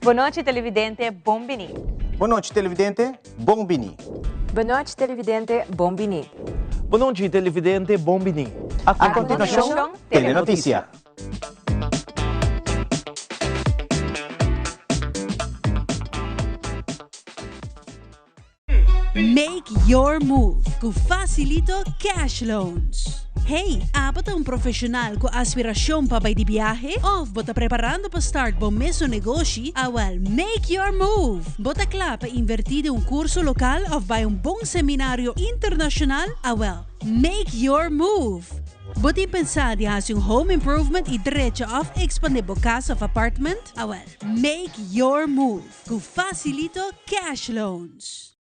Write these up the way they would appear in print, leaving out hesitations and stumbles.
Bon nochi televidente, bon bini. Bon nochi televidente, bon bini. Bon nochi televidente, bon bini. Bon nochi televidente, bon bini. A continuacion, Telenoticia. Make your move ku Facilito Cash Loans. Hey, abo ta un profesional ku aspirashon pa bai di biahe? Of bo ta preparando pa start bo mesun negoshi? Awel, make your move! Bo ta kla pa invertí den un kurso lokal of bai un bon seminario internashonal? Awel, make your move! Bo tin pensá di hasi un home improvement i drecha of ekspandé bo kas of apartment? Awel, make your move! Ku Facilito Cash Loans.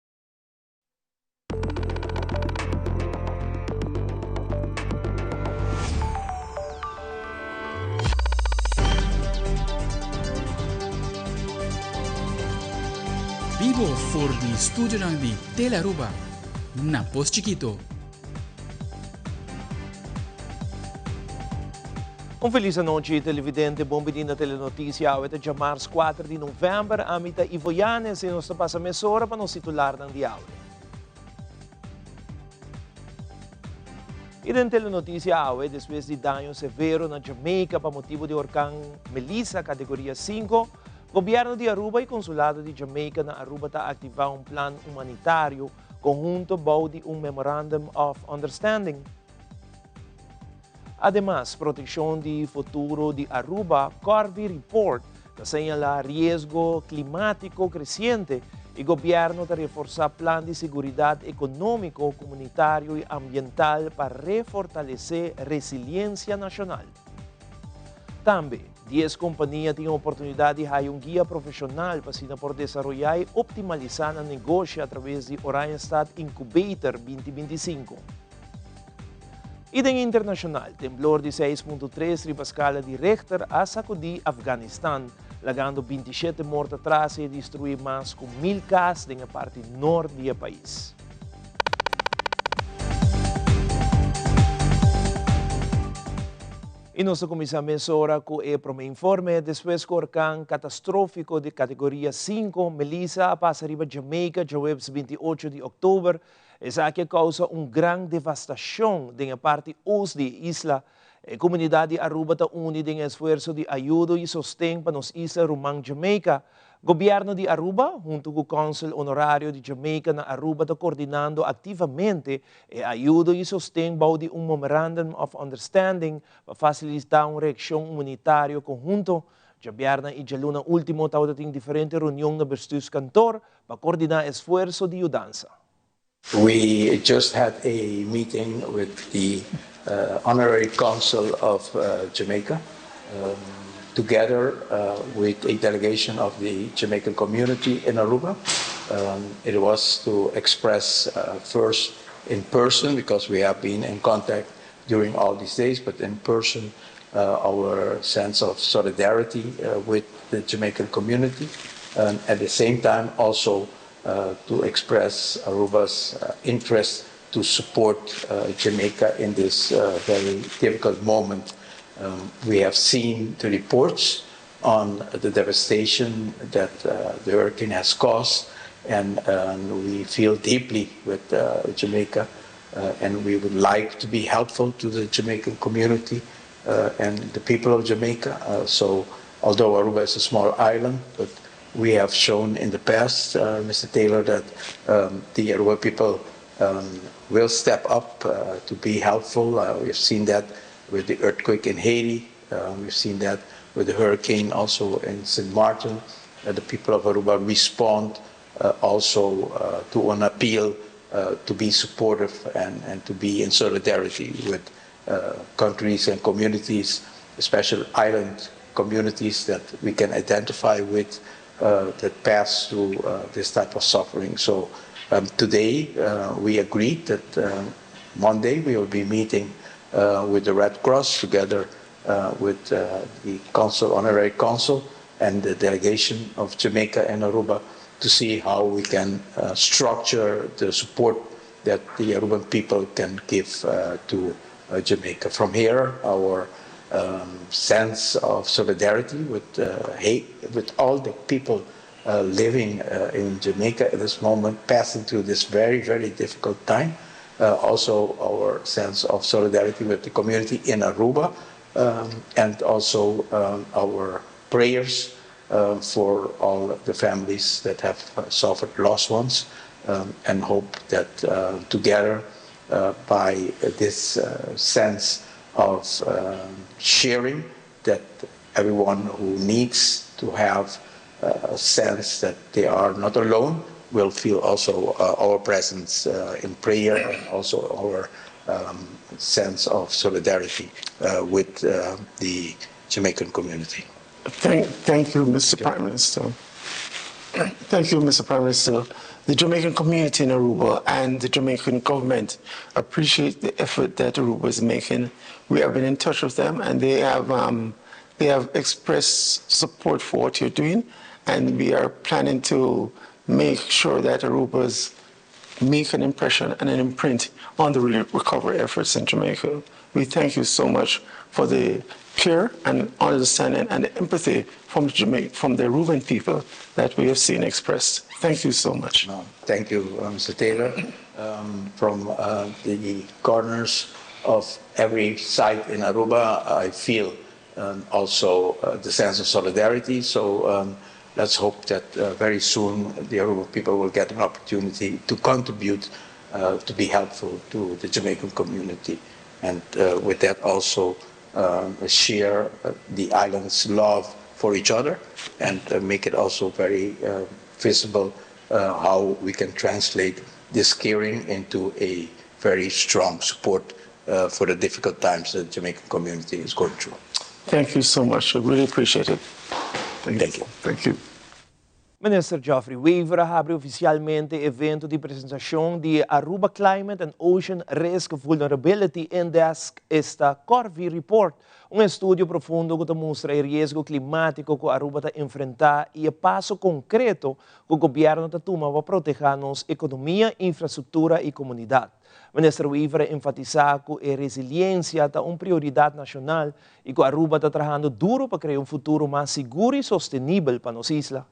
Bibo for di studionan di Telearuba na Pos Chikito. Un felis anochi televidente, bon bini na Telenoticia. Awe ta djamars 4 di november. Ami ta Ivo Yanes y nos ta pasa mesora pa nos titularnan di awe. Y den Telenoticia awe, despues di daño severo na Jamaica pa motibo di orkan Melissa categoria 5, Gobierno di Aruba y Consulado di Jamaica na Aruba ta activa un plan humanitario conhunto bou di un Memorandum of Understanding. Ademas, Proteccion di Futuro di Aruba, Corvi Report, ta señala riesgo climatico creciente y Gobierno ta reforsa plan di seguridad economico, comunitario y ambiental pa refortalece resiliencia nacional. Tambe, dies kompania tin e oportunidat di haya un guia profeshonal pa asina por desaroyá i optimalisá nan negoshi atraves di Oranjestad Incubator 2025. I den internashonal, temblor di 6.3 riba skala di Richter a sakudí Afganistan, lagando 27 morto atras i a destruí mas ku 1000 kas den e parti nort di e pais. I nos ta kuminsá mesora ku e promé informe. Despues ku orkan katastrófiko di kategoria sinku, Melissa, a pasa riba Jamaica djaweps 28 di òktober, esaki a kousa un gran devastashon den e parti ost di e isla. E komunidat di Aruba ta uni den e esfuerso di ayudo i sosten pa nos isla ruman Jamaica. Gobierno di Aruba, hunto cu Consul Honorario di Jamaica na Aruba ta coordinando activamente e ayudo y sosten bou di un Memorandum of Understanding pa facilita un reaccion humanitario conhunto. Djabièrnè y djaluna ultimo tabata tin diferente reunion na Bestuurskantoor pa coordina esfuerso di yudansa. We just had a meeting with the Honorary Consul of Jamaica together with a delegation of the Jamaican community in Aruba. It was to express first in person because we have been in contact during all these days, but in person our sense of solidarity with the Jamaican community and at the same time also to express Aruba's interest to support Jamaica in this very difficult moment. We have seen the reports on the devastation that the hurricane has caused and we feel deeply with Jamaica and we would like to be helpful to the Jamaican community and the people of Jamaica. So although Aruba is a small island, but we have shown in the past, Mr. Taylor, that the Aruba people will step up to be helpful. We've seen that with the earthquake in Haiti. We've seen that with the hurricane also in St. Martin. The people of Aruba respond also to an appeal to be supportive and to be in solidarity with countries and communities, especially island communities that we can identify with that pass through this type of suffering. So today we agreed that Monday we will be meeting with the Red Cross together with the consul, honorary consul, and the delegation of Jamaica and Aruba to see how we can structure the support that the Aruban people can give to Jamaica. From here, our sense of solidarity with, with all the people living in Jamaica at this moment, passing through this very, very difficult time. Also, our sense of solidarity with the community in Aruba, and also our prayers for all the families that have suffered lost ones, and hope that together, by this sense of sharing, that everyone who needs to have a sense that they are not alone will feel also our presence in prayer and also our sense of solidarity with the Jamaican community. Thank you, Mr. Prime Minister. Thank you, Mr. Prime Minister. The Jamaican community in Aruba and the Jamaican government appreciate the effort that Aruba is making. We have been in touch with them, and they have expressed support for what you're doing, and we are planning to make sure that Aruba's make an impression and an imprint on the recovery efforts in Jamaica. We thank you so much for the care and understanding and the empathy from Jamaica, from the Aruban people that we have seen expressed. Thank you so much. No, thank you, Mr. Taylor. From the corners of every site in Aruba, I feel also the sense of solidarity. So let's hope that very soon the Aruba people will get an opportunity to contribute, to be helpful to the Jamaican community. And with that also share the island's love for each other and make it also very visible how we can translate this caring into a very strong support for the difficult times that the Jamaican community is going through. Thank you so much. I really appreciate it. Thank, Thank you. Thank you. Minister Geoffrey Wever a habri oficialmente evento di presentacion di Aruba Climate and Ocean Risk Vulnerability Index, esta CORVI Report, un estudio profundo cu ta mustra e riesgo climatico cu Aruba ta enfrenta y e paso concreto cu gobierno ta tuma pa proteha nos economia, infrastructura y comunidad. Minister Wever a enfatisa cu e resiliencia ta un prioridad nacional y cu Aruba ta trahando duro pa crea un futuro mas sigur y sostenibel pa nos isla.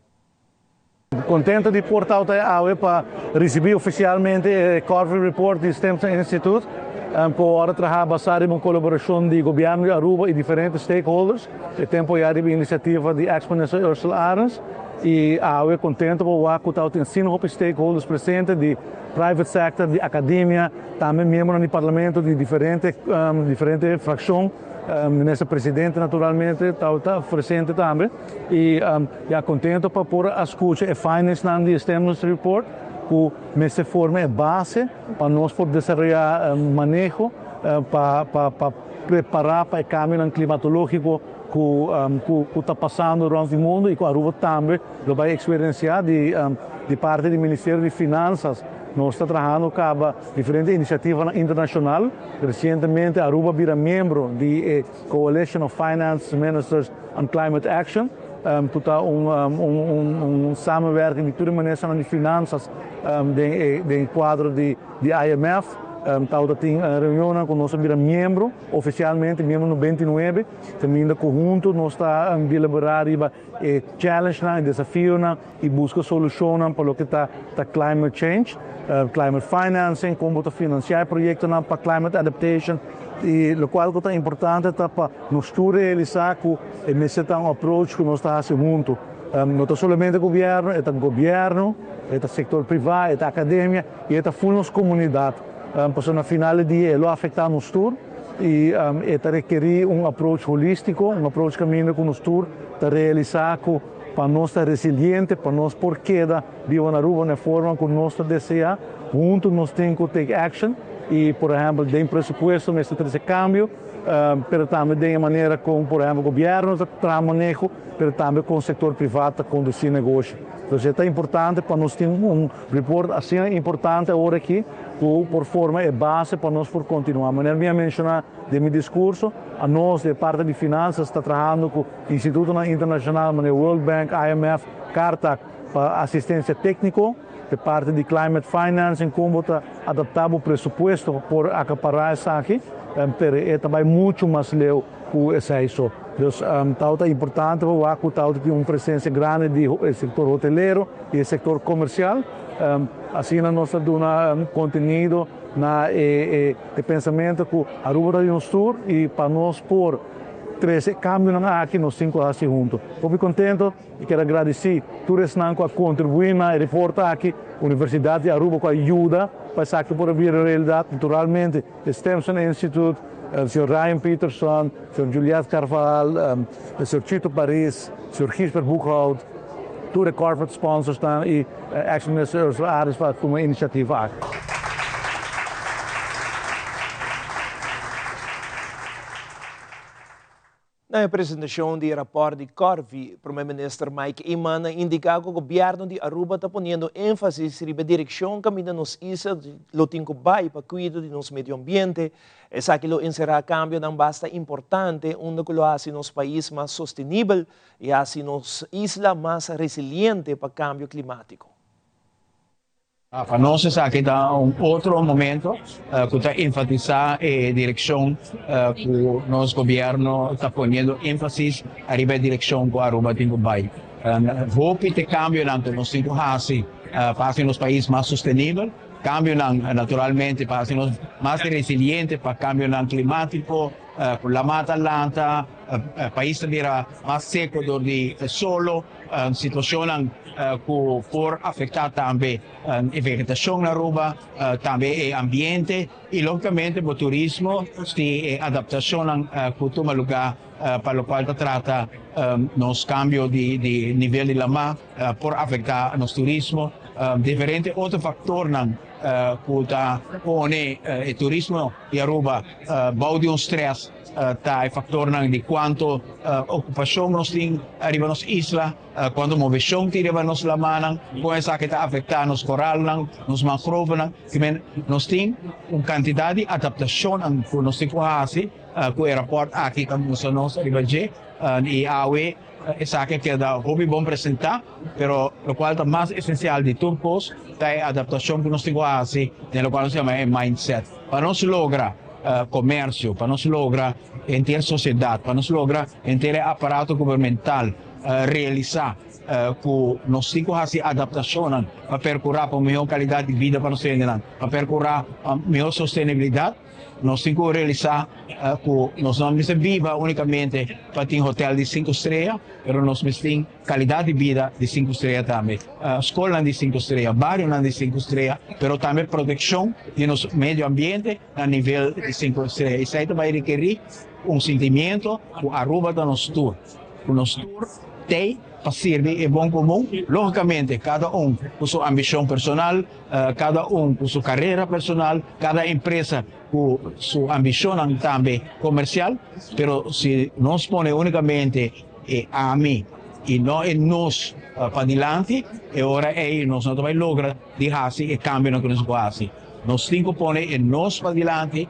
Contento di por ta awe pa ricibi oficialmente e CORVI Report di Stimson Institute, pa traha basa den un colaboracion di gobierno di Aruba y diferente stakeholders. E tempo ya di iniciativa di ex-minister Ursula Arends y awe contento pa cu tin cinco stakeholders presente di private sector, di academia, tambe miembro di parlamento di diferente fraccion, minister presidente naturalmente ta presente tambe y ja, contento pa por scucha e findings di Stimson Report cu mester forma e base pa nos por desaroya maneho pa prepara pa e cambio climatologico cu ta pasando rond mundo y cu Aruba tambe lo bay experiencia. Di parti di Ministerio di Finanzas, nos ta trahando cu diferente iniciativa internacional. Recientemente Aruba a bira miembro di Coalition of Finance Ministers on Climate Action. Tot un samenwerking di tur minister di Finanzas den cuadro di IMF. Tin un reunion cu nos a bira miembro, oficialmente miembro 99, tambe hunto nos ta delibera e challenge, e desafio y busca solucion pa loke ta climate change, climate financing, con ta financia proyecto pa climate adaptation, y loke ta importante ta pa nos realisa cu esey ta un approach cu nos ta haciendo hunto. No ta solamente gobierno, ta gobierno, ta sector priva, ta academia y ta full nos comunidad. Pasobra na final di dia, e ta afecta nos tur y ta rekeri un approach holistico, un approach caminda cu nos tur ta realisa cu pa nos ta resiliente, pa nos por keda biba na Aruba na forma cu nos ta desea, hunto nos tin cu take action y, por ehempel, den presupuesto mester trece cambio, pero tambe di manera con, por ehempel, gobierno ta maneho, pero tambe cu sector priva ta conduci negoshi. Anto, ta importante pa nos tin un report asina importante awor aki, cu por forma e base pa nos por continua. Manera mi a menciona den mi discurso, anos, di parti di Finanzas, ta trahando cu Instituto Internacional, World Bank, IMF, CARTAC, pa asistencia tecnico, di parti di climate financing, con ta adapta e presupuesto pa acapara esaki, pero e tambe mucho mas leu. ku esei so. Dus tabata importante pa wak ku tabata tin un presensia grandi di e sektor hotelero i e sektor komersial. Asina nos ta duna kontenido na e pensamentu ku Aruba ta di nos tur i pa nos por trese e kambionan aki nos tin ku hasi huntu. Hopi kontento i kier a gradisí tur esnan ku a kontribuí na e report aki, Universidat di Aruba ku a yuda pa esaki por a bira realidat, naturalmente e Stimson Institute, señor Ryan Peterson, señor Juliette Carvajal, señor Chito Paris, señor Gisbert Boekhout, tur e corporate sponsorsnan i ex minister Ursula Arends pa tuma e inisiativa aki. Na e presentacion di e raport di Corvi, Prome Minister Mike Eman a indica cu Gobierno di Aruba ta poniendo enfasis riba e direccion caminda nos isla lo tin cu bay pa cuido di nos medio ambiente. Esaki lo encera cambionan basta importante unda cu lo haci nos pais mas sostenibel y haci nos isla mas resiliente pa cambio climatico. Pa nos esaki ta un otro momento cu ta enfatisa e direccion cu nos gobierno ta poniendo enfasis ariba e direccion cu Aruba tin cu bay. Hopi t'e cambionan cu nos tin cu haci pa haci nos pais mas sostenibel, cambionan naturalmente pa haci nos mas resiliente pa cambionan climatico, cu lama ta lanta, pais ta bira mas seco dor di solo. Situacionnan cu por afecta tambe e vegetacion na Aruba, tambe e ambiente y logicamente bo turismo si e adaptacionnan cu tuma lugar pa locual ta trata nos cambio di nivel di lama por afecta nos turismo. Diferente otro factornan cu ta pone e turismo di Aruba bou di un stress. Ta e factornan di cuanto ocupacion nos tin ariba nos isla, cuanto movecion tin riba nos lamanan, con esaki ta afecta nos coralnan, nos mangrovenan. Kimen nos tin un cantidad di adaptacionnan cu nos tin cu haci cu e rapport aki ta mustra nos riba dje y awe esaki a keda hopi bon presenta, pero locual ta mas esencial di tur cos ta e adaptacion cu nos tin cu haci den locual nos yama e mindset pa nos logra. Comercio, pa nos logra henter sociedad, pa nos logra henter e aparato gubernamental realisa cu nos tin cu haci adaptacionnan pa percura pa un mihor calidad di bida pa nos hendenan, pa percura pa mihor sostenibilidad, nos tin cu realisa cu nos no mester biba unicamente pa tin hotel di cinco strea, pero nos mester tin. Kalidat di bida di sinku strea tambe, skolnan di sinku strea, barionan di sinku strea, pero tambe protekshon di nos medio ambiente na nivel di sinku strea. Esei ta bai rekerí un sentimiento ku Aruba ta nos tur, ku nos tur t'ei pa sirbi e bon komun. Lógikamente kada un ku su ambishon personal, kada un ku su karera personal, kada empresa ku su ambishonnan tambe komersial, pero si nos pone únikamente E ami i no e nos padilanti, e ora ei nos no ta bai logra di hasi e kambionan ku nos por hasi. Nos tin ku pone e nos padilanti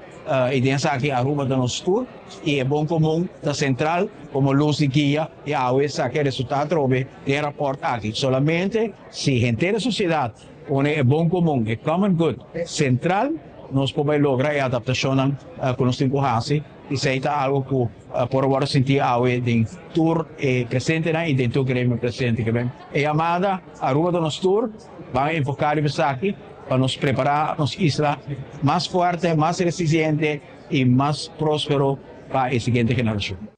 i den esaki Aruba ta nos tur i e bon komun ta sentral komo lus di guia i awe esaki a resultá atrobe den e rapòrt aki. Solamente si henter e sosiedat pone e bon komun, e common good, sentral nos por bai logra e adaptashonnan ku nos tin ku hasi. Esei ta algo ku por a wòrdu sintí awe den tur e presentenan i den tur gremio presente. Ke ben e yamada Aruba ta nos tur, ban enfoká riba esaki pa nos prepará nos isla mas fuerte, mas resisiente i mas próspero pa e siguiente generashon.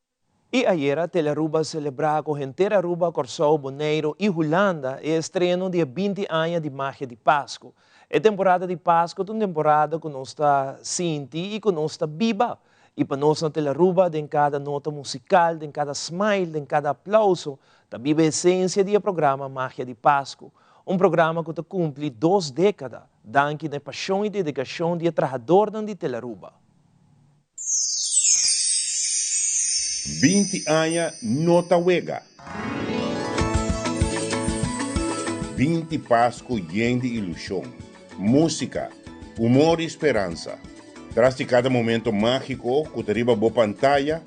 I ayera Telearuba a selebrá ku henter Aruba, Kòrsou, Boneiru i Hulanda e estreno di e 20 aña di Magia di Pasku. E temporada di Pasku ta un temporada ku nos ta sinti i ku nos ta biba. I pa nos na Telearuba den kada nota musikal, den kada smile, den kada aplauso ta biba e esensia di e programa Magia di Pasku. Un programa ku ta kumpli dos dékada danki na e pashon i dedikashon di e trahadornan di Telearuba. 20 aña no ta wega. 20 Pasku yen di ilushon, músika, humor i speransa. Tras di kada momento mágiko ku ta riba bo pantaya,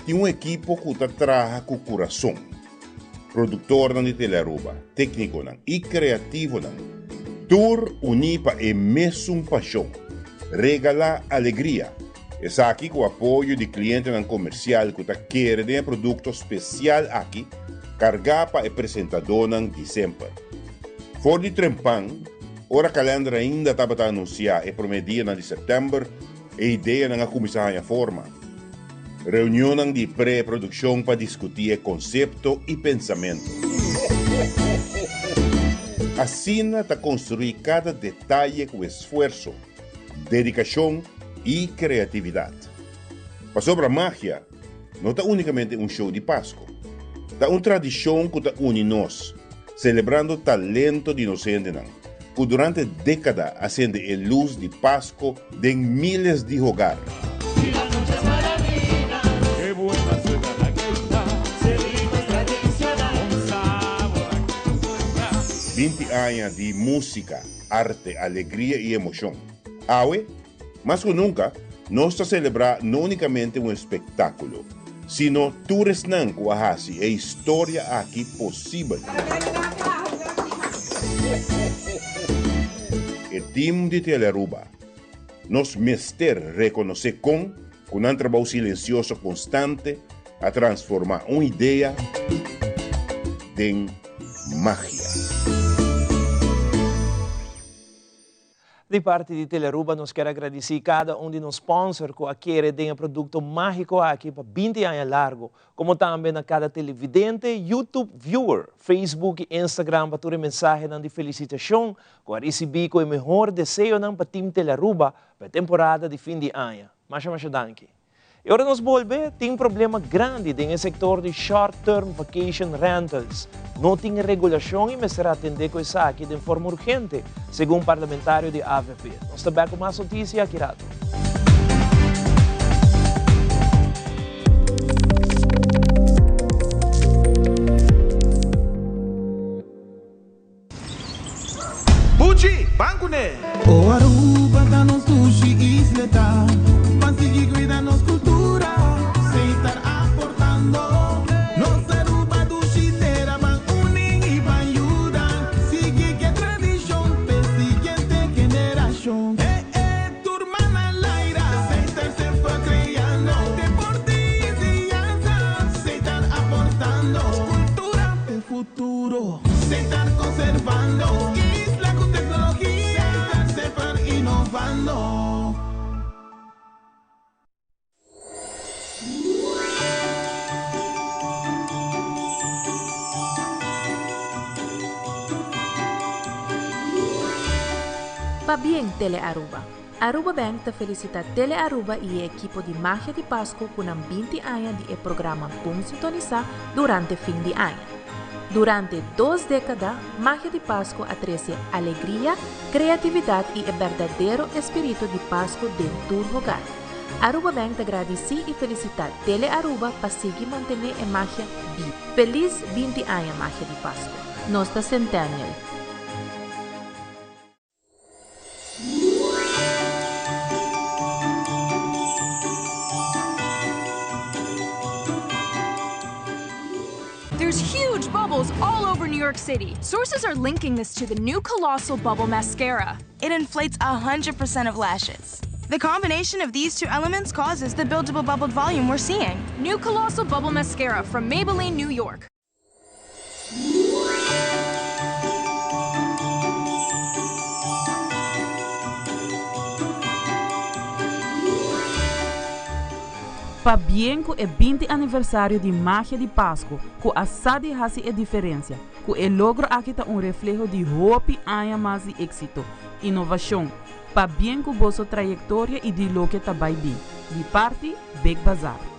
tin un ekipo ku ta traha ku kurason. Produktornan di Telearuba, téknikonan i kreativonan, tur uní pa e mesun pashon, regalá alegria. Esaki ku apoyo di klientenan komersial ku ta kere den e produkto spesial aki kargá pa e presentadónan di semper. For di trempan, ora kalènder ainda tabata anunsiá e promé dianan di sèptèmber, e ideanan a kuminsá haña forma. Reunionnan di pre-produkshon pa diskutí e konsepto i pensamentu. Asina ta konstruí kada detaye ku esfuerso, dedikashon i kreatividat. Pasobra magia no ta únikamente un show di Pasku. Ta un tradishon ku ta uni nos, selebrando talento di nos hendenan, ku durante dékada a sende e lus di Pasku den míles di hogar. 20 aña di músika, arte, alegria i emoshon. Awe, mas ku nunka, nos ta selebrá no únikamente un espektákulo, sino tur esnan ku a hasi e historia aki posibel. E tim di Telearuba, nos mester rekonosé kon ku nan trabou silensioso konstante a transformá un idea den magia. Di parti di Telearuba nos kier a gradisí kada un di nos sponsor ku a kere den e produkto mágiko aki pa 20 aña largo, komo tambe na kada televidente, YouTube viewer, Facebook i Instagram pa tur e mensahenan di felisitashon ku a risibí ku e mehor deseonan pa Team Telearuba pa e temporada di fin di aña. Masha masha danki. I ora nos bolbe, tin problema grandi den e sektor di short term vacation rentals. No tin regulashon i mester atendé ku esaki den forma urgente, segun parlamentario di avp. Nos ta bèk ku mas notisia aki rato. Buchi, ban kuné! O Aruba ta nos dushi isleta, ban sigui cuida nos cultura, Setar aportando. Nos Aruba dushi tera, ban uni y ban yuda, sigui ke tradicion p'e siguiente generacion. E e tur man al aire, Setar semper creando, deporte y enseñanza, Setar aportando, cultura p'e futuro. Setar conservando isla cu tecnologia. Setar semper innovando. Pabien Tele Aruba! Aruba Bank ta felicita Tele Aruba y e ekipo di Magia di Pasco cu nan 20 aña di e programa Bon Sintonisa durante fin di aña. Durante dos dékada, Magia di Pasku a trese alegria, kreatividat i e berdadero espíritu di Pasku den tur hogar. Aruba Bank ta gradisí i felisitá Tele Aruba pa sigui mantené e magia bibu. Felis 20 aña Magia di Pasku! Nos ta Centennial. There's huge bubbles all over New York City. Sources are linking this to the new Colossal Bubble Mascara. It inflates 100% of lashes. The combination of these two elements causes the buildable bubbled volume we're seeing. New Colossal Bubble Mascara from Maybelline New York. Pabien cu e 20 aniversario di Magia di Pasco, cu a sa di haci e diferencia, cu e logro aki ta un refleho di hopi aña mas di exito, innovacion, pabien cu boso trayectoria y di loke ta bay bin. Di parti Big Bazaar.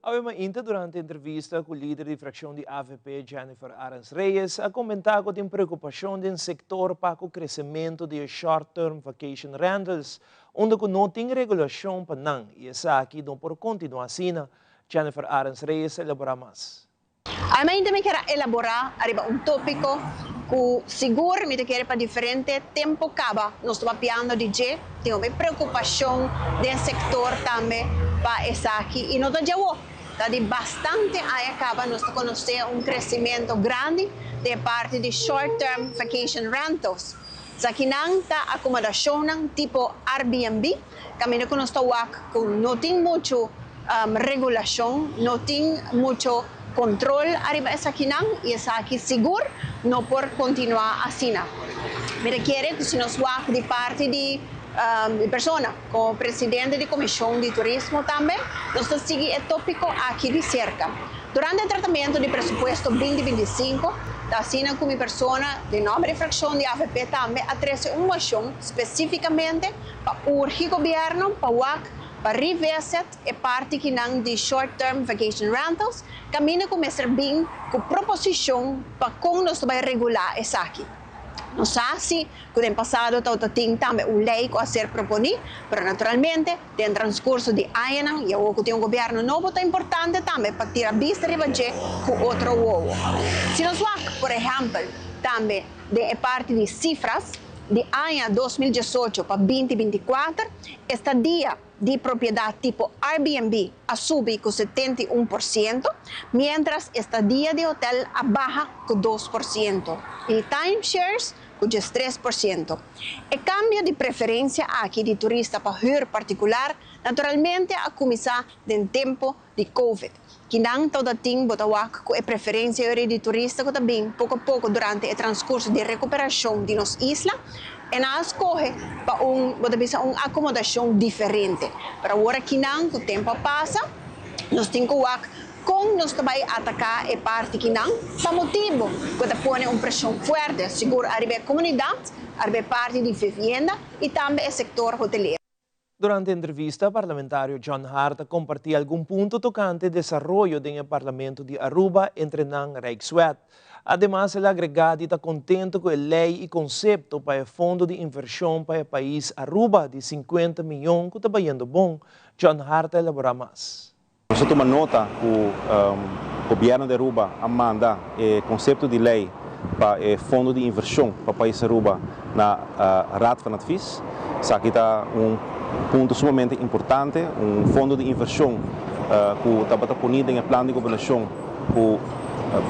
Awe mainta durante entrevista cu lider di fraccion di avp Jennifer Arends Reyes a comenta cu tin preocupacion den sector pa cu crecemento di e short term vacation rentals Unda ku no tin regulashon pa nan i esaki no por kontinuá asina, Jennifer Arends Reyes a elaborá mas. Ainda mi kier a elaborá ariba un tópiko ku sigur mi ta kere pa diferente tempu kaba nos ta papiando di dje, tin hopi preokupashon den sektor tambe pa esaki i no ta djawo, ta di bastante aña kaba nos ta konosé un kresimentu grandi den e parti di short term vacation rentals. Esakinan ta akomodashonnan tipo Airbnb, kaminda ku nos ta wak ku no tin muchu regulashon, no tin muchu kontrol ariba esakinan i esaki sigur no por kontinuá asina. Mi ta kere ku si nos wak di parti di mi persona komo presidente di Komishon di Turismo tambe, nos ta sigui e tópiko aki di serka. Durante e tratamentu di presupuesto binti 25, ta asina ku mi persona, den nòmber di frakshon di avp tambe a trese un moshon spesífikamente pa urgi gobièrnu pa wak pa revisit e parti kinan di short term vacation rentals kaminda ku mester bin ku proposishon pa kon nos ta bai regulá esaki. Nos sa si ku den pasado tabata tin tambe un lei ku a ser proponí, pero naturalmente den transkurso di añanan i awor ku tin un gobièrnu nobo ta importante tambe pa tira bista riba dje ku otro wowo. Si nos wak por ehèmpel tambe den e parti di sifras di aña 2018 pa 2024, estadia di propiedat tipo Airbnb a subi ku 71%, miéntras estadia di hotèl a baha ku 2% i timeshares ku 13%. E kambio di preferensia aki di turista pa hür partikular naturalmente a kuminsá den tempu di Covid. Kinan tin bo ta wak ku e preferensia di turista ku ta bin poko poko durante e transkurso di rekuperashon di nos isla i nan a skohe pa un, bo ta bisa, un akomodashon diferente. Pero awor akinan ku tempu a pasa, nos tin ku wak kon nos ta bai ataká e parti kinan pa motibu ku ta pone un preshon fuerte sigur ariba e komunidat, ariba e parti di vivienda i tambe e sektor hotelero. Durante e entrevista, parlamentario John Hart a kompartí algun punto tokante desaroyo den parlamento di Aruba entre nan Rijkswet. Ademas, el a agregá di ta kontentu ku e lei i konsepto pa e fondo di invershon pa e pais Aruba di 50 mion ku ta bayendo bon. John Hart a elaborá mas. Nos a tuma nota ku gobièrnu di Aruba a manda e konsepto di lei pa e fondo di invershon pa pais Aruba na Raad van Advies. Esaki ta un punto sumamente importante, un fondo di invershon ku tabata poní den e plan di gobernashon ku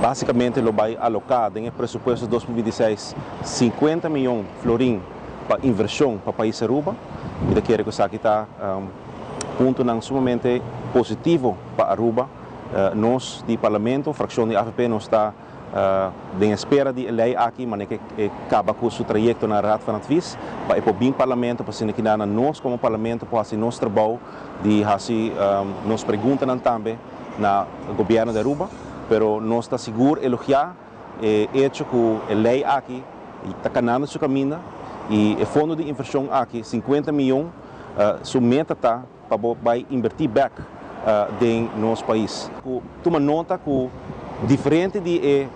básikamente lo bai aloká den e presupuesto 2026 50 mion florin pa invershon pa pais Aruba. Mi ta kere ku esaki ta puntonan sumamente positivo pa Aruba. Nos di parlamento, frakshon di AVP, nos ta den espera di e lei aki, manera ku e kaba ku su trayekto na Raad van Advies, pa e por bin parlamento, pa asina ku nos komo parlamento por hasi nos trabou di hasi nos preguntanan tambe na gobièrnu di Aruba. Pero nos ta sigur elogiá e hecho ku e lei aki ta kanando su kaminda i e fondo di invershon aki, 50 mion, su meta ta pa bai invertí bèk den nos pais. Ku tuma nota ku diferente di e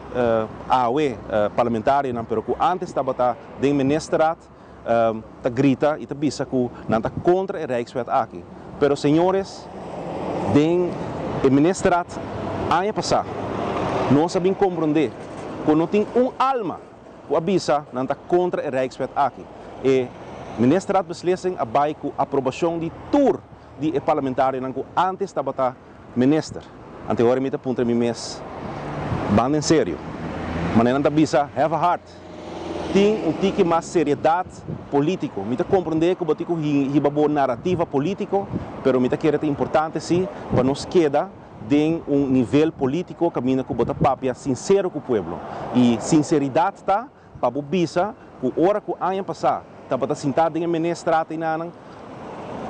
AW parlamentarionan, pero ku antes tabata den ministerraad, ta grita i ta bisa ku nan ta kontra e Rijkswet aki. Pero señores, den e ministerraad aña pasá, nos a bin komprondé ku no tin un alma ku a bisa nan ta kontra e Rijkswet aki. E ministerraadbeslissing a bai ku aprobashon di tur di e parlamentarionan ku antes tabata minister. Anto awor mi ta puntra mi mes, ban en serio. Manera nan ta bisa, have a heart. Tin un tiki mas seriedat polítiko. Mi ta komprondé ku bo tin ku hiba bo narrativa polítiko, pero mi ta kere ta importante si pa nos keda den un nivel polítiko kaminda ku bo ta papia sinsero ku pueblo. I sinseridat ta pa bo bisa ku ora ku aña pasá tabata sintá den e ministerraad einan,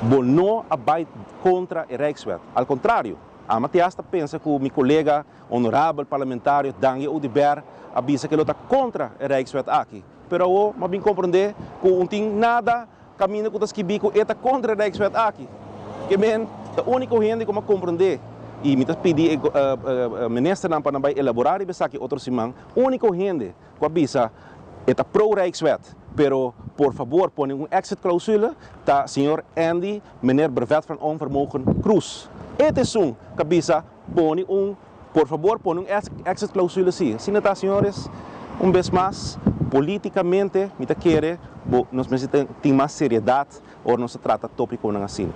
bo no a bai kontra e Rijkswet. Al kontrario, ami te hasta pensa ku mi kolega honorabel parlamentario Dangui Oduber a bisa ku lo ta kontra e Rijkswet aki. Pero awor m'a bin komprondé ku un tin nada kaminda ku ta skibí ku e ta kontra e Rijkswet aki. Ke men ta úniko hende ku m'a komprondé i mi ta pidi e ministernan pa nan bai elaborá riba esaki otro siman, úniko hende ku a bisa e ta pro Rijkswet, pero por fabor pone un exit clausule, ta señor Andy meneer Brevet van Onvermogen Croes. E ta esun ku a bisa pone un, por fabor pone un exit clausule si. Asina ta, señores. Un bes mas, políticamente mi ta kere bo nos mester tin mas seriedad ora nos ta trata topiconan asina.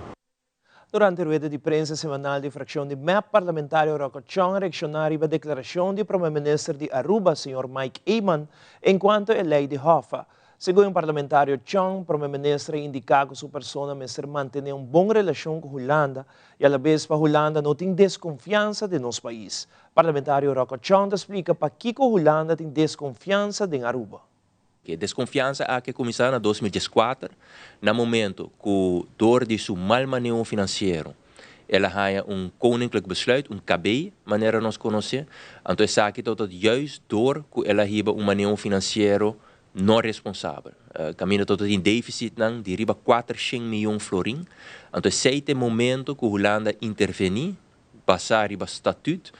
Durante rueda di prensa semanal di fraccion di mep, parlamentario Rocco Chong a reacciona riba declaracion di Prome Minister di Aruba, señor Mike Eman, encuanto e ley di Hoffa. Segun parlamentario Chong, Prome Minister a indica cu su persona mester mantene un bon relacion cu Hulanda y alabes pa Hulanda no tin desconfiansa den nos pais. Parlamentario Rocco Chong ta splica pakico Hulanda tin desconfiansa den Aruba. E desconfiansa aki a cuminsa na 2014, na momento cu door di su mal maneho financiero el a haya un Koninklijk Besluit, un KB, manera nos conoce. Anto esaki ta tot juist door cu el a hiba un maneho financiero no responsabel. Caminda tot tin deficitnan di riba 400 miyon florin. Anto esey ta e momento cu Hulanda interveni, basa riba statuut,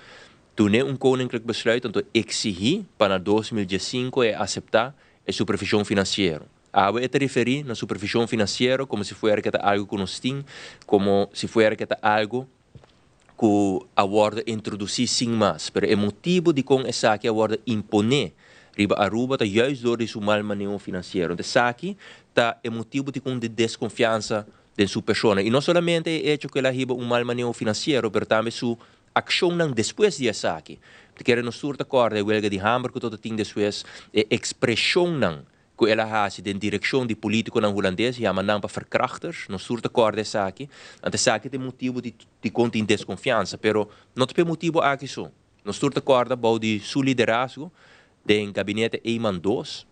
dune un Koninklijk Besluit anto exigi pa na 2015 e acepta e supervision financiero. Awe e ta referi na supervision financiero como si fuera ke ta algo cu nos tin, como si fuera ke ta algo cu a wordo introduci sin mas. Pero e motibo dicon esaki a wordo impone riba Aruba ta juist door di su mal maneho financiero. Entonces esaki ta e motibo dicon di desconfiansa den su persona. Y no solamente e hecho cu el a hiba un mal maneho financiero, pero tambe su accionnan despues di esaki. Ta kere nos tur ta corda e welga di hamber cu tot a tin despues, e expresionnan cu el a haci den direccion di politiconan Hulandes, yama nan pa verkrachters, nos tur ta corda esaki. Anto esaki ta e motibo di dicon tin desconfiansa, pero no ta p'e motibo aki so. Nos tur ta corda bou di su liderazgo den gabinete Eman dos,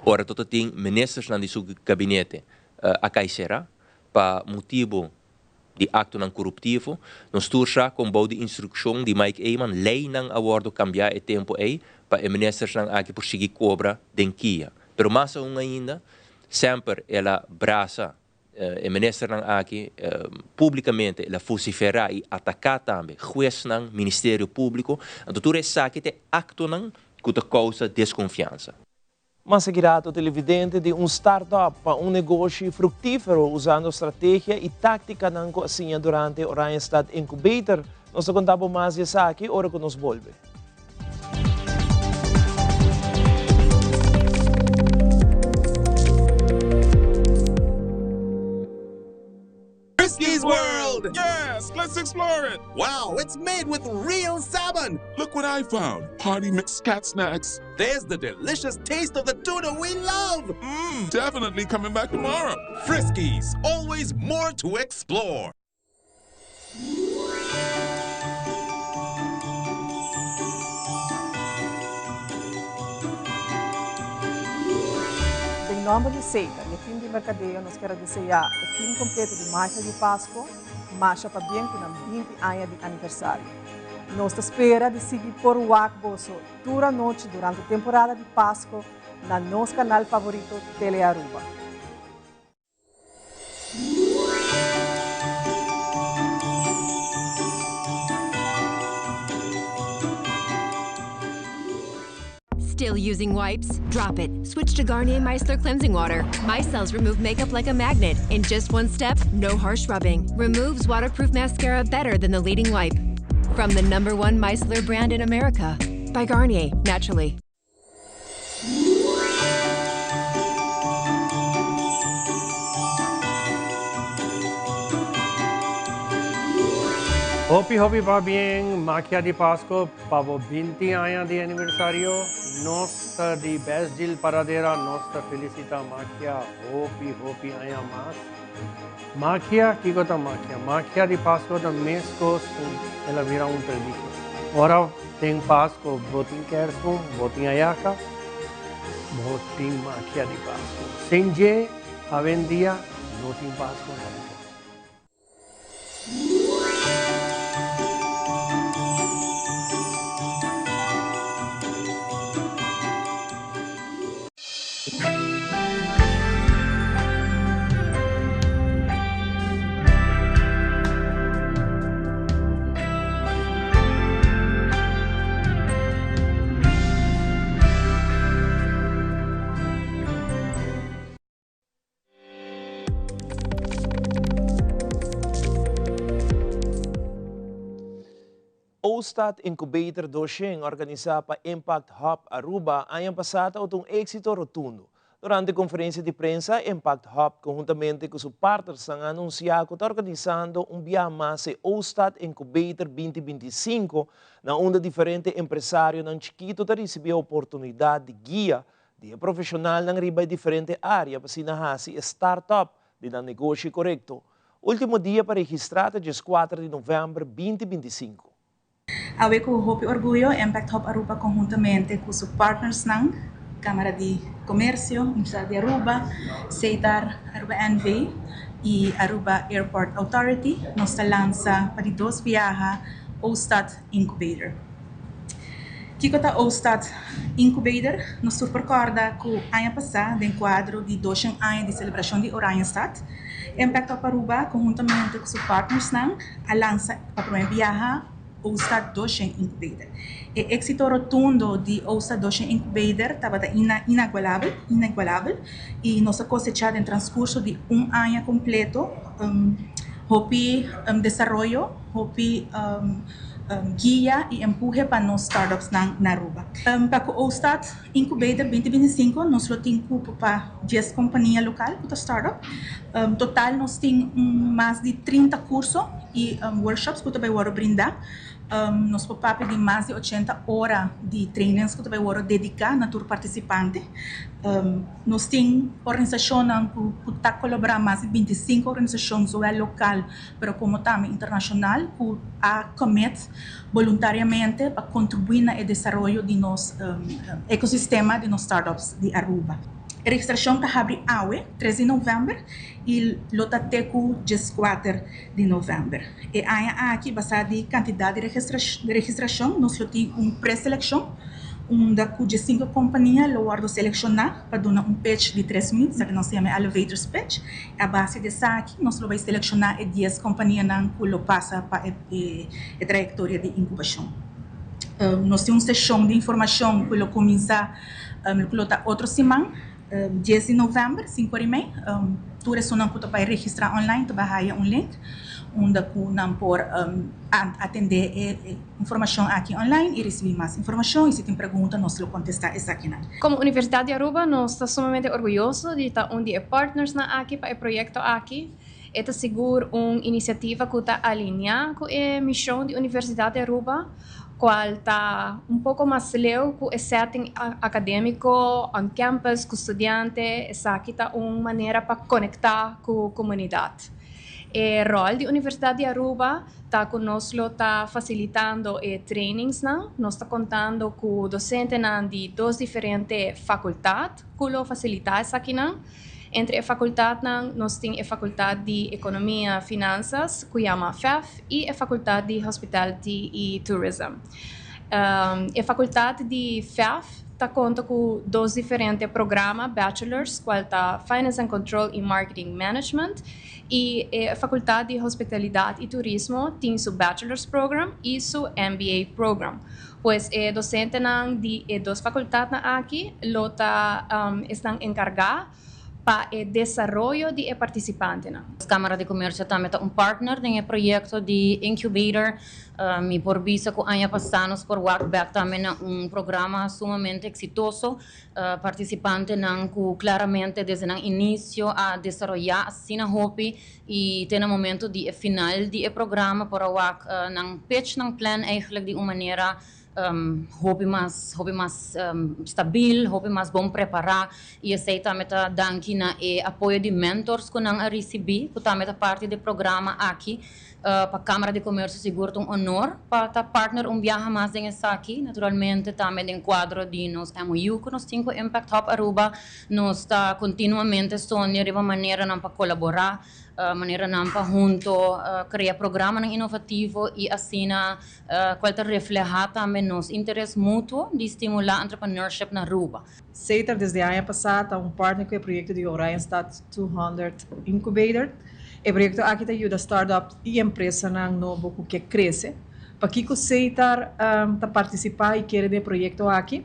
ora tot a tin ministersnan di su gabinete a cay cera pa motibo di actonan coruptivo. Nos tur sa con bou di instruccion di Mike Eman leynan a wordo cambia e tempo ey pa e ministersnan aki por sigui cobra den kia. Pero mas aun ainda, semper el a brasa e ministernan aki publicamente, el a vocifera y ataca tambe huesnan, Ministerio Publico. Anto tur esaki ta e actonan cu ta causa desconfiansa. Mas aki rato televidente di un start-up pa un negoshi fructifero usando strategia y tacticanan cu a siña durante Oranjestad Incubator. Nos ta conta bo mas di esaki ora cu nos bolbe. Friskies World! Yes, let's explore it! Wow, it's made with real salmon! Look what I found! Party mix cat snacks. There's the delicious taste of the tuna we love! Mmm, definitely coming back tomorrow. Friskies, always more to explore. Den nomber di Seita y e team di mercadeo nos kier a desea e team completo di Magia di Pasco masha pabien cu nan 20 aña di aniversario. Nos ta spera di sigui por wak boso tur anochi durante temporada di Pasco na nos canal favorito Telearuba. Still using wipes? Drop it. Switch to Garnier Micellar Cleansing Water. Micelles remove makeup like a magnet. In just one step, no harsh rubbing. Removes waterproof mascara better than the leading wipe. From the number one micellar brand in America. By Garnier, naturally. Hopi hopi pabien Magia di Pasco pa bo 20 aña di aniversario. Nos ta di Best Deal Paradera, nos ta felicita Magia hopi hopi aña mas. Magia, kico ta magia? Magia di Pasco ta mescos cu el a bira un tradicion. Ora den Pasco bo tin kerstboom, bo tin ayaca, bo tin magia di Pasco. Sin dje, awendia no tin Pasco tampoco. O'Stad Incubator 200 organisá pa Impact Hub Aruba aña pasá tabata un éksito rotundo. Durante konferensia di prensa, Impact Hub konhuntamente ku su partnersnan a anunsiá ku ta organisando un biaha mas e O'Stad Incubator 2025 na unda diferente empresarionan chikitu ta risibí e oportunidat di guia di e profeshonalnan riba e diferente área pa asina hasi e start-up di nan negoshi korekto. Ultimo dia pa registrá ta 14 di novèmber 2025. Awe ku hopi orguyo Impact Hub Aruba konhuntamente ku su partnersnan, Kámara di Komersio, Universidat di Aruba, Setar, Aruba NV i Aruba Airport Authority, nos ta lansa pa di dos biaha O'Stad Incubator. Kiko ta O'Stad Incubator? Nos tur por kòrda ku aña pasá den kuadro di doshen aña di selebrashon di Oranjestad, Impact Hub Aruba konhuntamente ku su partnersnan a lansa pa promé biaha O'Stad Doshen Incubator. E éksito rotundo di O'Stad Doshen Incubator tabata inagualabel, inigualabel, i nos a kosechá den transkurso di un aña kompleto hopi desaroyo, hopi guia i empuhe pa nos startupsnan na Aruba. Pa ku O'Stad Incubator 2025 nos lo tin kupo pa dies kompania lokal ku ta startup. Total nos tin mas di 30 kurso i workshops ku ta bai wòrdu brindá. Nos por papia di mas di 80 ora di trainings ku ta bai wòrdu dediká na tur partisipante. Nos tin organisashonnan ku ta kolaborá, mas di 25 organisashon zowel lokal pero komo tambe internashonal ku a commit boluntariamente pa kontribuí na e desaroyo di nos ekosistema di nos startups di Aruba. E registrashon ta habri awe, 3 di novèmber, i lo ta te ku 14 di novèmber. E aña aki, basá di kantidat di registrashon, nos lo tin un preselekshon unda ku 15 kompania lo wòrdu selekshoná pa duna un pitch di 3 minüt, esaki nos ta yama e elevator's pitch. A base di esaki nos lo bai selekshoná e 10 kompanianan ku lo pasa pa e trayektoria di inkubashon. Nos tin un seshon di informashon ku lo kuminsá ku lo ta otro siman, 10 di novèmber, 5 ora i mei. Tur esunnan ku ta bai registrá online ta bai haya un link unda ku nan por atendé e informashon aki online i risibí mas informashon i si tin pregunta nos lo kontestá esakinan. Komo Universidat di Aruba nos ta sumamente orguyoso di ta un di e partnersnan aki pa e proyekto aki. E ta sigur un inisiativa ku ta alineá ku e mishon di Universidat di Aruba, kual ta un poko mas leu ku e setting akadémiko on campus ku studiante. Esaki ta un manera pa konektá ku komunidat. E ròl di Universidat di Aruba ta ku nos lo ta fasilitando e trainingsnan. Nos ta kontando ku dosentenan di dos diferente fakultat ku lo fasilitá esakinan. Entre e fakultatnan nos tin e fakultat di Ekonomia, Finansas, ku yama FEF, i e fakultat di Hospitality i Tourism. E fakultat di FEF ta konta ku dos diferente programa, bachelors, kual ta Finance and Control i Marketing Management, i e fakultat di Hospitalidat i Turismo tin su bachelors program i su MBA program. Pues e dosentenan di e dos fakultatnan aki lo ta esnan enkargá pa e desaroyo di e partisipantenan. Kámara di Komersio tambe ta un partner den e proyekto di incubator. Mi por bisa ku aña pasá nos por wak bèk tambe na un programa sumamente eksitoso. Partisipantenan ku klaramente desde nan inisio a desaroyá asina hopi i te na momento di e final di e programa por a wak nan pitch nan plan eigenlijk di un manera hopi mas hopi mas stabil, hopi mas bon prepará i esei tambe ta danki na e apoyo di mentors ku nan a risibí ku tambe ta parti di e programa aki. Pa Kámara di Komersio sigur ta un honor pa ta partner un biaha mas den esaki. Naturalmente tambe den kuadro di nos MOU ku nos tin ku Impact Hub Aruba nos ta kontinuamente sonia riba maneranan pa kolaborá, maneranan pa hunto krea programanan inovativo i asina kual ta reflehá tambe nos interes mutuo di stimulá entrepreneurship na Aruba. Setar desde aña pasá ta un partner ku e proyekto di Oranjestad 200 Incubator. E proyekto aki ta yuda startup i empresanan nobo ku ke krese. Pakiko Setar ta partisipá i kere den e proyekto aki?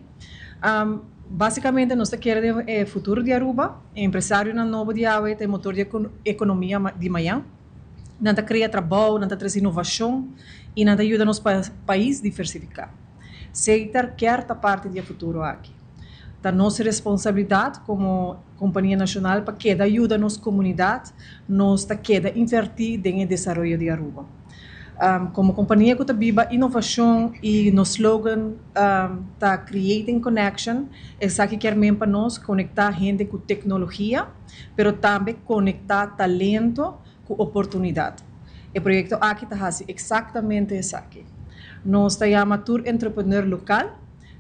Básikamente nos ta kere den e futuro di Aruba. E empresarionan nobo di awe ta e motor di ekonomia di mañan. Nan ta krea trabou, nan ta trese inovashon. Y nan ta yuda nos pais diversifica. Setar kier ta parti di e futuro aki. Ta nos responsabilidad como compania nacional pa keda yuda nos comunidad, nos ta keda inverti den e desaroyo di Aruba. Como compania cu ta biba innovacion y nos slogan ta Creating Connection, esaki kier men pa nos conecta hende cu tecnologia, pero tambe conecta talento cu oportunidad. E proyecto aki ta haci exactamente esaki. Nos ta yama tur entrepreneur local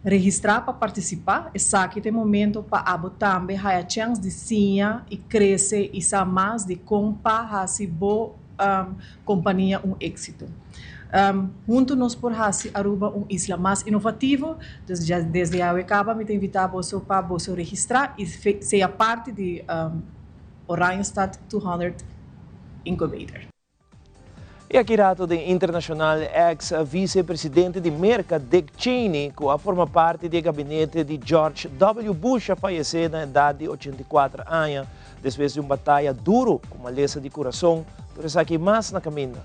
registra pa participa, esaki ta e momento pa abo tambe haya chens di siña y crece y sa mas di con pa haci bo compania un exito. Hunto nos por haci Aruba un isla mas innovativo, dus desde awe caba mi ta invita boso pa boso registra y sea parti di Oranjestad 200 Incubator. Y aki rato den internacional ex vice presidente di Merca Dick Cheney cu a forma parti di e gabinete di George W. Bush a fayece na edad di 84 aña despues di un bataya duro cu malesa di curason. Tur esaki y mas na caminda.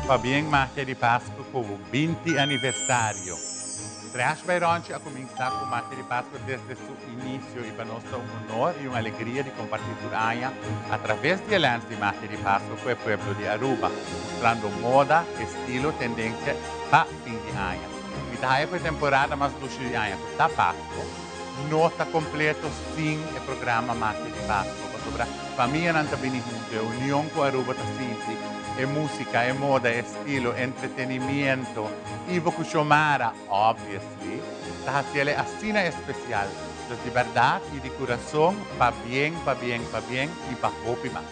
Pabien Magia di Pasco cu bo 20 aniversario. Trash by Ronchi a cuminsa cu Magia di Pasco desde su inicio y pa nos ta un honor y un alegria di comparti tur aña a traves di e lens di Magia di Pasco cu e pueblo di Aruba, mustrando moda, estilo, tendencia pa fin di aña. Mi ta haya ku e temporada mas dushi di aña ku ta Pasco no ta kompleto sin e programa Magia di Pasco pasobra famianan ta bini huntu, e union ku Aruba ta sinti, e musika, e moda, e estilo, entretenimiento, Ivo ku Xiomara, obviously, ta hasiel e asina espesial. Dus di bèrdat i di kurason, pabien, pabien, pabien i pa hopi mas.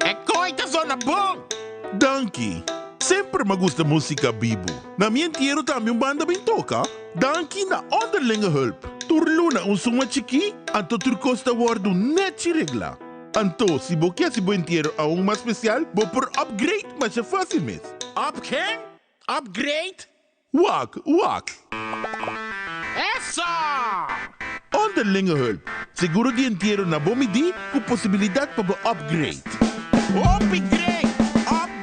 E koi ta zona bon! Danki! Semper m'a gusta musica bibu. Na mi entiero tambe un banda bin toca. Danki na Onderlinge Hulp. Tur luna un suma chikí, anto tur kos ta wordu nechi reglá. Anto, si bo ke hasi bo entiero aun mas special, bo por upgrade masha fácil mes. Up ken? Upgrade? Wak, wak. Eso! Onderlinge hulp, seguro di entiero na bo midí ku posibilidat pa bo upgrade. Hopi great! Upgrade!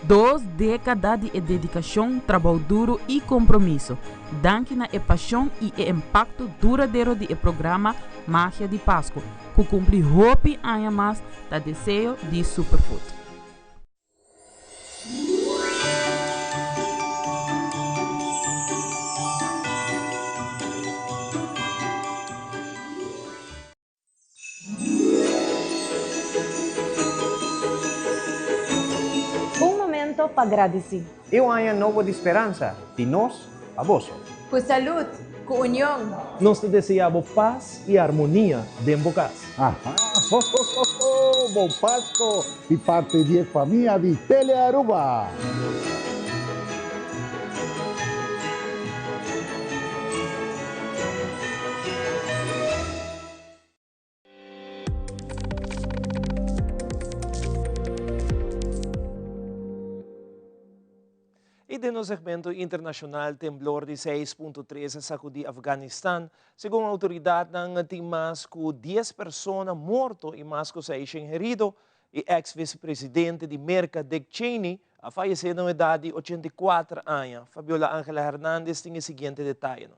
Dos dékada di e dedikashon, trabou duru i kompromiso. Danki na e pashon i e impakto duradero di e programa Magia di Pasku, ku kumpli hopi aña mas ta deseo di Superfood. Un momento pa gradisí. I un aña nobo di speransa di nos pa boso. Ku salud, ku union. Nos ta deseá bo pas i armonia den bo kas. Aha, ho ho ho ho, bon Pasco di parti di e famia di Telearuba! Y den nos segmento internacional, temblor di 6.3 a sacudi Afganistan. Segun autoridadnan, tin mas cu 10 persona morto y mas cu 600 herido. E ex vicepresidente di Merca, Dick Cheney, a fayece na un edad di 84 aña. Fabiola Angela Hernandez tin e siguiente detayenan.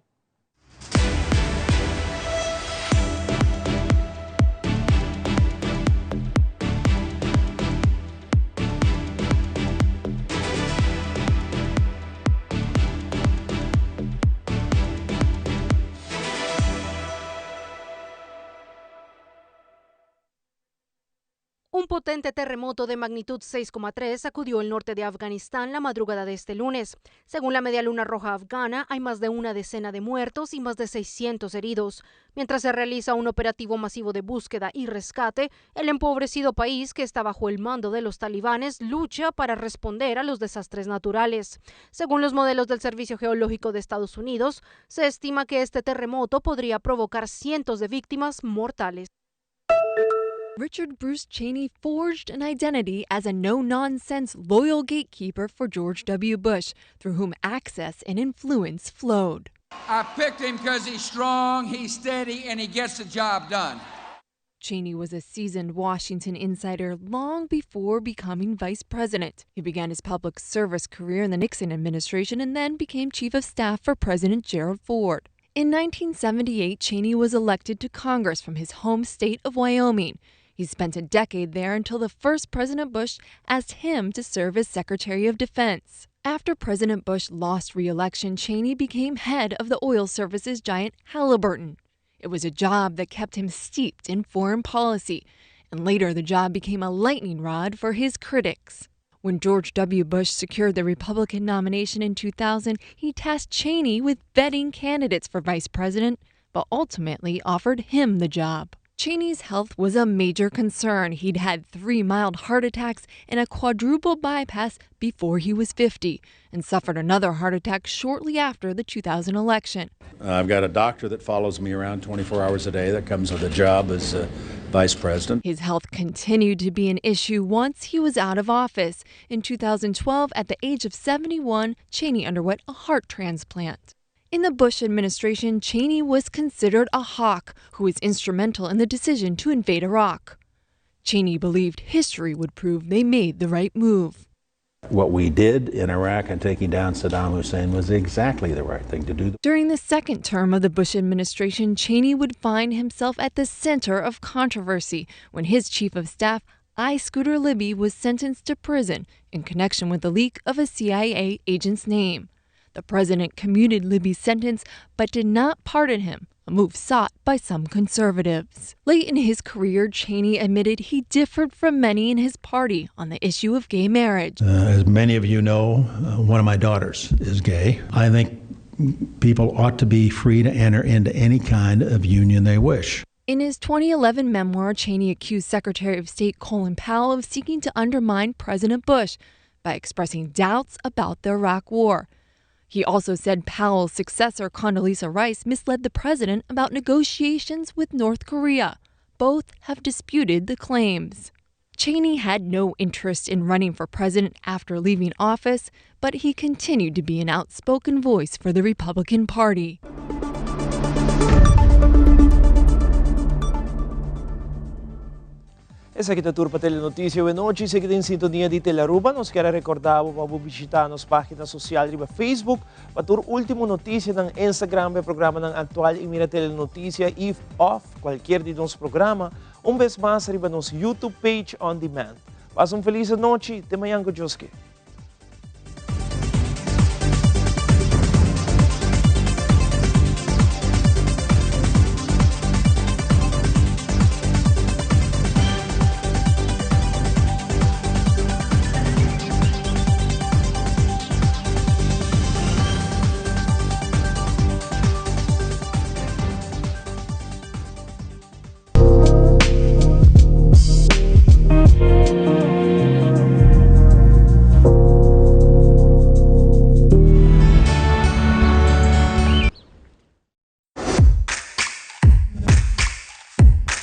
Un potente terremoto de magnitud 6,3 sacudió el norte de Afganistán la madrugada de este lunes. Según la Media Luna Roja Afgana, hay más de una decena de muertos y más de 600 heridos. Mientras se realiza un operativo masivo de búsqueda y rescate, el empobrecido país que está bajo el mando de los talibanes lucha para responder a los desastres naturales. Según los modelos del Servicio Geológico de Estados Unidos, se estima que este terremoto podría provocar cientos de víctimas mortales. Richard Bruce Cheney forged an identity as a no nonsense loyal gatekeeper for George W. Bush, through whom access and influence flowed. I picked him because he's strong, he's steady, and he gets the job done. Cheney was a seasoned Washington insider long before becoming vice president. He began his public service career in the Nixon administration and then became chief of staff for President Gerald Ford. In 1978, Cheney was elected to Congress from his home state of Wyoming. He spent a decade there until the first President Bush asked him to serve as Secretary of Defense. After President Bush lost re election, Cheney became head of the oil services giant Halliburton. It was a job that kept him steeped in foreign policy, and later the job became a lightning rod for his critics. When George W. Bush secured the Republican nomination in 2000, he tasked Cheney with vetting candidates for vice president, but ultimately offered him the job. Cheney's health was a major concern. He'd had three mild heart attacks and a quadruple bypass before he was 50 and suffered another heart attack shortly after the 2000 election. I've got a doctor that follows me around 24 hours a day that comes with a job as a vice president. His health continued to be an issue once he was out of office. In 2012, at the age of 71, Cheney underwent a heart transplant. In the Bush administration, Cheney was considered a hawk who was instrumental in the decision to invade Iraq. Cheney believed history would prove they made the right move. What we did in Iraq and taking down Saddam Hussein was exactly the right thing to do. During the second term of the Bush administration, Cheney would find himself at the center of controversy when his chief of staff, I. Scooter Libby, was sentenced to prison in connection with the leak of a CIA agent's name. The president commuted Libby's sentence but did not pardon him, a move sought by some conservatives. Late in his career, Cheney admitted he differed from many in his party on the issue of gay marriage. As many of you know, one of my daughters is gay. I think people ought to be free to enter into any kind of union they wish. In his 2011 memoir, Cheney accused Secretary of State Colin Powell of seeking to undermine President Bush by expressing doubts about the Iraq War. He also said Powell's successor, Condoleezza Rice, misled the president about negotiations with North Korea. Both have disputed the claims. Cheney had no interest in running for president after leaving office, but he continued to be an outspoken voice for the Republican Party. Esaki ta tur pa Telenoticia awe nochi. Sigui den sintonia di Telearuba. Nos kier a recorda bo pa bo bishita nos pagina social riba Facebook pa tur ultimo noticianan, Instagram pa e programanan actual y mira Telenoticia y of cualkier di nos programa un bes mas riba nos YouTube page on demand. Pasa un feliz anochi. Te mañan cu Dios ke.